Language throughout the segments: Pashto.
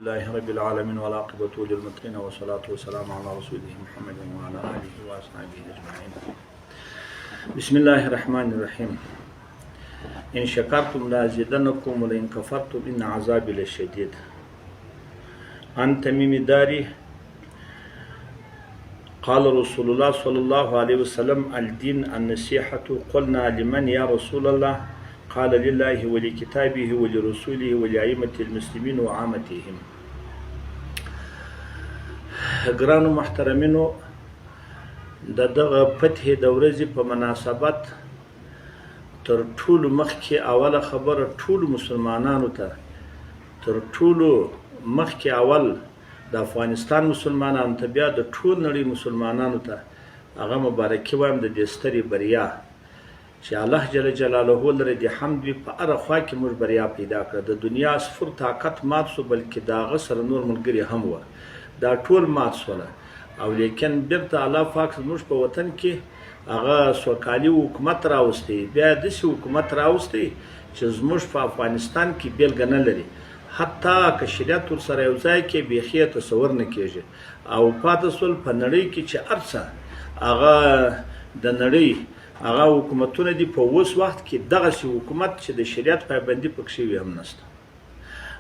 لله رب العالمين والعاقبة للمتقين والصلاة والسلام على رسوله محمد وعلى آله وأصحابه أجمعين. بسم الله الرحمن الرحيم. إن شكرتم لأزيدنكم ولئن كفرتم إن عذابي لشديد. عن تميم داري قال رسول الله صلى الله عليه وسلم: الدين النصيحة. قلنا: لمن يا رسول الله؟ قال: لله ولكتابه ولرسوله ولأئمة المسلمين وعامتهم. ګرانو محترمینو، د دغه فتح د ورځې په مناسبت تر ټولو مخکې اوله خبره ټولو مسلمانانو ته، تر ټولو مخکې اول د افغانستان مسلمانانو ته، بیا د ټول نړۍ مسلمانانو ته هغه مبارکي وایم د دې سترې بریا چې الله جل جلاله لره دې حمد وي، په هره خوا کې موږ بریا پیدا کړه. د دنیا سفر طاقت مات شو، بلکې د هغه سره نور ملګري هم وه، دا ټول مات شوله. او لیکن بیرته الله پاک زموږ په وطن کې هغه سوکالي حکومت راوستی، بیا داسې حکومت راوستی چې زموږ په افغانستان کې بیلګه نه لري. حتی که شریعت ورسره یو ځای کې، بیخي یې تصور نه کېږي. او پاتې شول په نړۍ کې چې هر څه هغه د نړۍ هغه حکومتونه دي، په اوس وخت کې دغسې حکومت چې د شریعت پابندي پکښې وي هم نشته.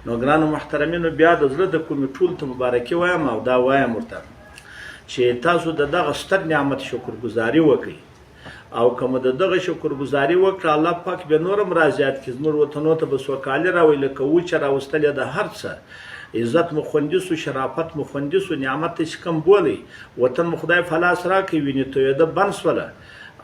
نو ګرانو محترمینو، بیا د زړه د کومې ټول ته مبارکي وایم او دا وایم ورته چې تاسو د دغه ستر نعمت شکرګزاري وکړئ. او که مو د دغه شکرګزاري وکړه، الله پاک به نور هم را زیات کړي، زموږ وطنو ته به سوکالي راوړي لکه وچه راوستلې ده. هر څه عزت مو خوندي سو، شرافت مو خوندي سو، نعمت ته چې کوم بولی وطن مو خدای په لاس راکړي. وینې تویده بند سوله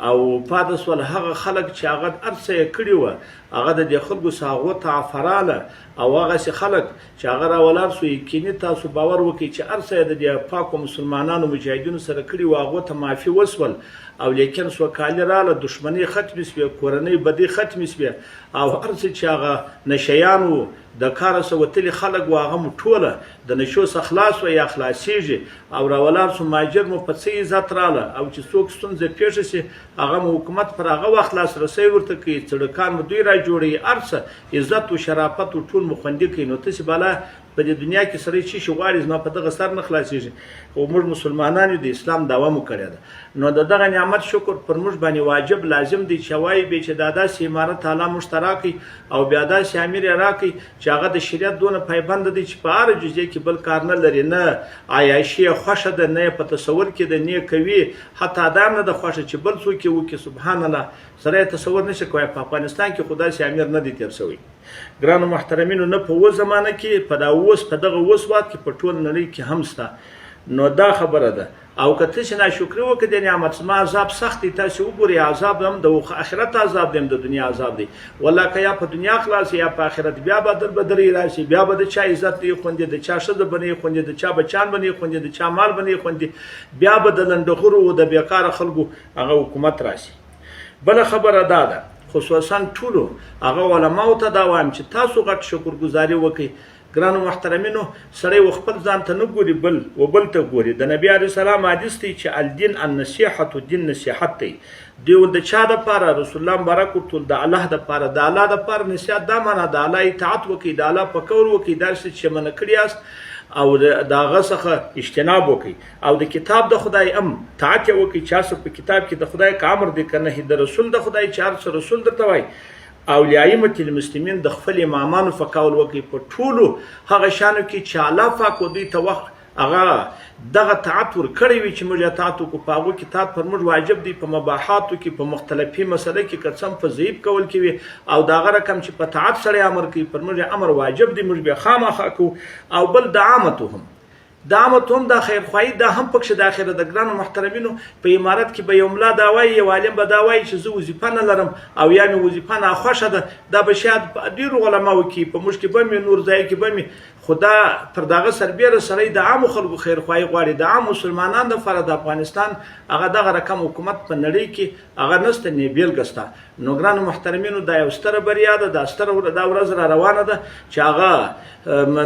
او پاتې سول هغه خلک چې هغه هر څه یې کړي وه، هغه د دې خلکو څخه هغو ته عفه راله. او هغسې خلک چې هغه راولاړ سو، یقیني تاسو باور وکړئ چې هر څه یې د دې پاکو مسلمانانو مجاهدینو سره کړي وه، هغو ته معافي وسول. او لیکن سوکالي راله، دښمنۍ ختمې سوې، کورنۍ بدۍ ختمې سوې، او هر څه چې هغه نشیان وو، د کاره څخه وتلي خلک وو، هغه مو ټوله د نشو څخه خلاص وه یا خلاصیږي. او راولاړ سو مهاجر مو په څه عزت راله. او چې څوک ستونزه پېښه شي، هغه مو حکومت پر هغه وخت لاسرسی ورته کوي، څړکان مو دوی را جوړوي، هر څه عزت و شرافت و ټول مو خوندي کوي. نو تاسې بالا په دې دنیا کې سړی چی شي غواړي؟ زما په دغه سر نه خلاصیږي. خو موږ مسلمانان یو، د اسلام دعوه مو کړې ده، نو د دغه نعمت شکر پر موږ باندې واجب لازم دی چې وایي به چې دا داسې امارت الله موږ ته راکړي او بیا داسې امیر یې راکړي چې هغه د شریعت دونه پایبند دی چې په هره جزئیه کې بل کار نه لري، نه عیاشي یې خوښه ده، نه یې په تصور کې ده، نه یې کوي، حتی دا هم نه ده خوښه چې بل څوک یې وکړي. سبحان الله، سړی یې تصور نشي کوی. په افغانستان کې خو داسې امیر نه دی تېر شوی، ګرانو محترمینو، نه په اوس زمانه کې، په دا اوس په دغه اوس وخت کې په ټول نړۍ کې هم سته. نو دا خبره ده. او که تاسو ناشکري وکړئ د نعمت، زما عذاب سخت دی. تاسو وګورئ، عذاب هم د آخرت عذاب دی، هم د دنیا عذاب دی. والله که یا په دنیا خلاص یا په آخرت، بیا به در بدري راشي، بیا به د چا عزت نه خوندي، د چا ښځه به نه خوندي، د چا بچان به نه خوندي، د چا مال به نه خوندي. بیا به د لنډغرو او د بیکاره خلکو هغه حکومت راشي. بله خبره دا ده، خصوصا ټولو هغه علماو ته دا وایم چې تاسو غټ شکرګزاري وکړئ. ګرانو محترمینو، سړی و خپل ځان ته نه ګوري، بل و بل ته ګوري. د نبی علیه السلام حدیث دی چې الدین النصیحة، دین نصیحت دی. دی ول د چا د پاره؟ رسول الله مبارک ورته د الله د پاره. د الله د پاره نصیحت دا معنا د الله اطاعت وکړي، د الله په کور وکړي، داسې چې منع کړي یاست او د هغه څخه اجتناب وکړي، او د کتاب د خدای ام طاعت یې وکړي چې هر څه په کتاب کې د خدای که امر دی که نهي، د رسول د خدای چې هر څه رسول درته وایي، او لائمة المسلمین، د خپل امامانو په قول وکړي په ټولو هغه شانو کې چې الله پاک و دوی ته وخت هغه دغه طاعت ورکړی وي چې موږ اطاعت وکړو، په هغو کې طاعت پر موږ واجب دی. په مباحاتو کې، په مختلفي مسله کې، که څه هم په ضعیف قول کې وي، او د هغه رقم چې په طاعت سړی امر کوي، پر موږ امر واجب دی، موږ بیا خامخا کوو. او بل د عامتهم، دا هم دا خیرخواهي دا هم پکښې داخله ده. ګرانو محترمینو، په امارت کې به یو ملا دا وایي، یو عالم به دا وایي چې زه وظیفه نه لرم او یا مې وظیفه ناخوښه ده. دا به شاید په ډېرو علماو کې، په موږ کې به مې، نور ځای کې به مې. خو دا پر دغه سربېره سړی د عامو خلکو خیرخواهي غواړي، د عام مسلمانانو لپاره. د افغانستان هغه دغه رقم حکومت په نړۍ کې هغه نشته، نه بېلګه شته. نو ګرانو محترمینو، دا یو ستره بریا ده. دا ستره دا ورځ را روانه ده چې هغه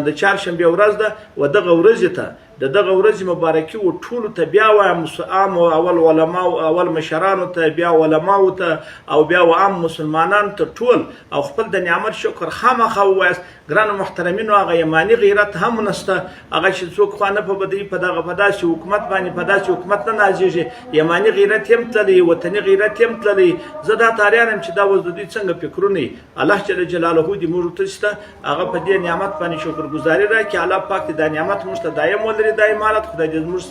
د چهارشنبې ورځ ده، و دغه ورځې ته د دغه ورځې مبارکي و ټولو ته بیا وایم، عام اول علماو، اول مشرانو ته، بیا علماو ته او بیا و عام مسلمانانو ته ټول، او خپل د نعمت شکر خامخا ووایاست. ګرانو محترمینو، هغه ایماني غیرت هم نشته، هغه چې څوک خوا نه په بدوي، په دغه په داسې حکومت باندې په داسې حکومت نه نازېږي. ایماني غیرت یې هم تللی، وطني غیرت یې هم تللی. زه دا تاریان یم چې دا اوس د دوی څنګه فکرونه. الله جل جلاله دې موږ تاسو ته هغه په دې نعمت باندې شکرګزاري راکړي. الله پاک دې دا نعمت موږ ته دایم ولري، دا امارت خدای دې زموږ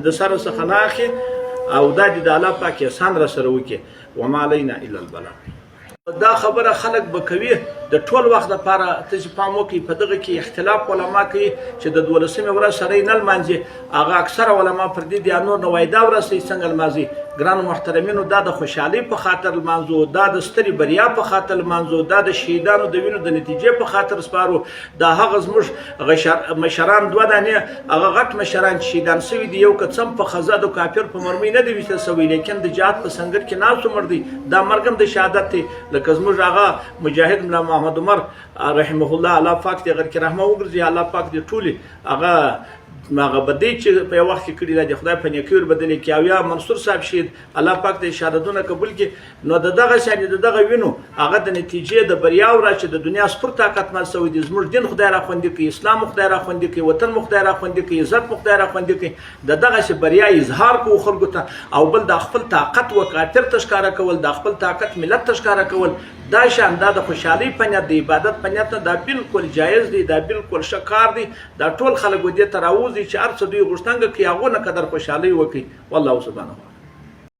د سره څخه نه اخلي، او دا دې د الله پاک احسان را سره وکړي. وما علینا الا البلاغ. دا خبره خلک به کوي د ټول وخت لپاره. تاسو پام وکړئ، په دغه کې اختلاف علما کوي چې د 12مې ورځ سړی نه لمانځي. هغه اکثره علما پر دې دي، نور نو وایي دا ورځ څنګه لمانځي. ګرانو محترمینو، دا د خوشحالۍ په خاطر لمانځو، دا د سترې بریا په خاطر لمانځو، دا د شهیدانو د وینو د نتیجې په خاطر سپارو. دا هغه زموږ مشران دوه دانې هغه غټ مشران چې شهیدان شوي دي، یو که څه په خزه د کافر په مرمۍ نه دی ویشتل شوی، لیکن د جهاد په سنګر کې ناست مړ دی، دا مرګ هم د شهادت دی. لکه زموږ هغه مجاهد ملا محمد عمر رحمه الله، الله پاک دې غرق رحمه وګرځي. الله پاک دې ټولې هغه بدی چې په یو وخت کې کړي دي خدای په نیکي ور بدلې کړي، او یا منصور صاحب شهید، الله پاک دې شهادتونه قبول کړي. نو د دغه شان د دغه وینو هغه د نتیجې د بریا ورځ چې د دنیا ستر طاقت مات شوی دی، زموږ دین خدای را خوندي کړي، اسلام خدای را خوندي کړي، وطن مو خدای را خوندي کړي، عزت مو خدای را خوندي کړي. د دغسې بریا اظهار کوو خلکو ته، او بل دا خپل طاقت و کافر ته ښکاره کول، دا خپل طاقت ملت ته ښکاره کول، دا شان دا د خوشحالۍ په نیت، د عبادت په نیت نه، دا بالکل جایز دی، دا بالکل ښه کار دی. دا ټول خلک و دې ته راوځي چې هر څه دوی غوښتنګه کوي هغو نه قدر خوشحالۍ وکړي. والله سبحانه.